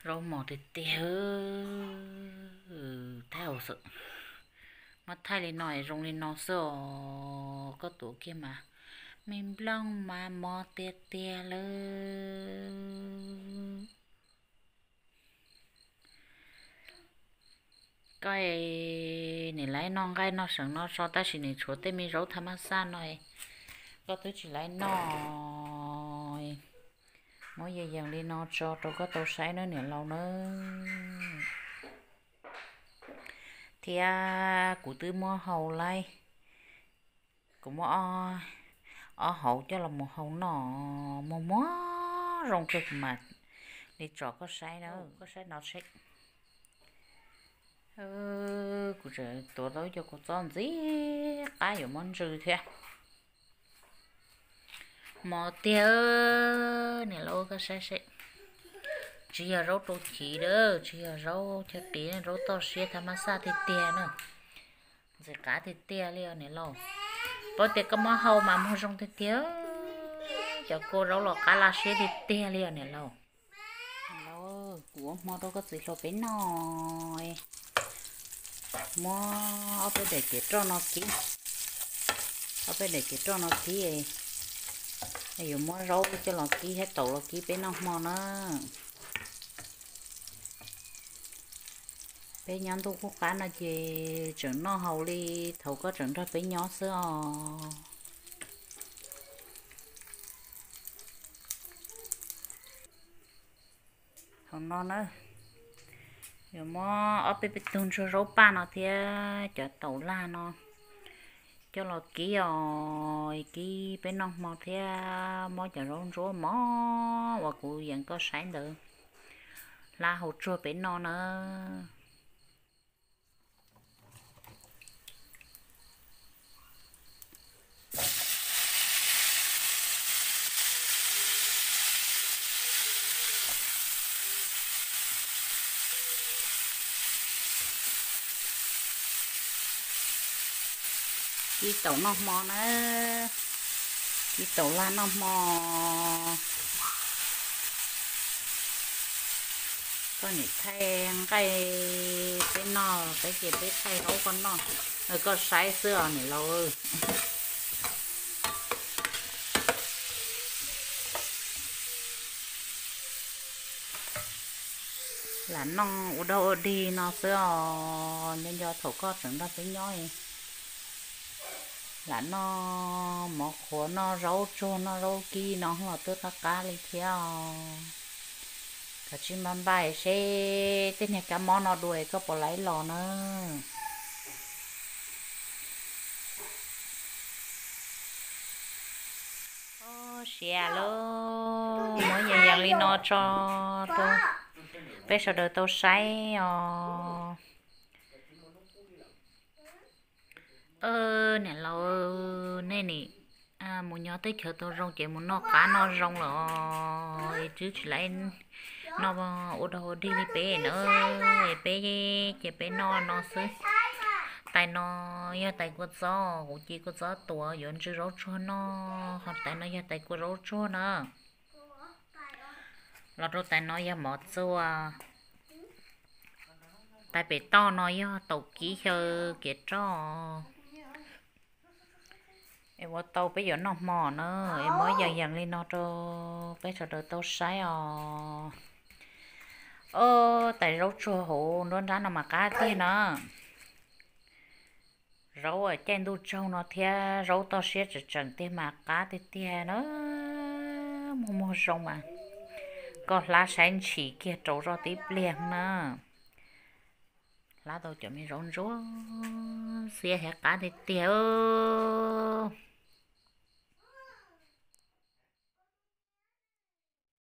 Zaub mos tiag tiag, thaij hauv xwb. Muab thaij li no es zoo li no xwb os. Koj tuav kiag mas me nplooj mas mos tiag tiag lawm. Koj nim laiv noj nqaij noj seem no tso tab sis nim tshuav tej me zaub thaj mab xaj no, koj twb tsis laiv noj. Muab yees yees li no tso rau koj tau saib nawb niam laus nawb. Thiab kuv twb muab hau laib, kuv muab ob hauv coj los mus hau noj, muag muag zoo kawg kuv mam li tsom koj saib na, koj saib no seb. Kuv tseem tuav tau ib co kua txob ntxim qab yuav muab ntsw thiab. Mos tiag, niam laus koj saib seb. Tsis yog zaub rau chiv a, tsis yog zaub chaw qiv, zaub toj siab thaj mab xaj tiag tiag na. Ntxim qab tiag tiag li os niam laus. Paub tias koj muab hau mas muag zoo tiag tiag. Cov kua zaub los qab laj siab tiag tiag li os niam laus. Niam laus, kuv ua hmo rau koj txiv hluas peb noj. Muab ob peb daim cev roj no kib, ob peb daim cev roj no kib, yuav muab zaub coj los kib thiab taum los kib peb noj hmo na. Peb nyob ntuj qub qab no ces tseem noj haus li thaum koj tseem nrog peb nyob xwb os. Hauv no na, yuav muab ob peb peb tug ntsuag zaub paj no thiab cov taum laj no coj los kib os, kib peb noj hmo thiab muab cov zaub ntsuab mos uas kuv yees koj saib ntawd hlab hau tsuag peb noj na. Kib taum noj hmo na, kib taum laj noj hmo. Koj niam thaij nqaij peb noj, peb ces peb thaij zaub koj noj, koj saib xwb os niam laus. Lam noj ua dog ua dig no xwb os, nco nco thaum koj tseem nrog peb nyob. Lam noj mov qhuav, noj zaub tsuag, noj zaub kib no los twb qab qab li thiab os. Kav tsij npaj npaj seb tej niag kab mob no dua koj puas laib los na. Siav lauj, muab yees yees li no tso rau peb sawv daws tau saib os. Niam laus, nej nim mus nyob teb chaws tau zoo ces mus noj qab noj zoo lawm os, twb tsis laib noj ua dog ua dig li peb na. Peb ces peb noj no xwb. Tais no yog tais kua txob, kuv ci kua txob tuav yuav ntsw zaub tsuag noj, ho tais no yog tais kua zaub tsuag na. Los rau tais no yog mov txua. Tais pem toj no yog taum kib xyaw kev roj. Es ua tau peb yuav noj hmo na, es muab yees yees li no rau peb sawv daws tau saib os. Ob, tais zaub tsuag hauv nruab nrab no mas qab tiag na. Zaub caij ntuj tsaug no thiab zaub toj siab tseem tseem tiag mas qab tiag tiag na. Muag muag zoo mas koj hlab saib ntshis kiag rau zoj tib pliag na. Hlab tau cov me zaub ntsuab xiab thiab qab tiag tiag.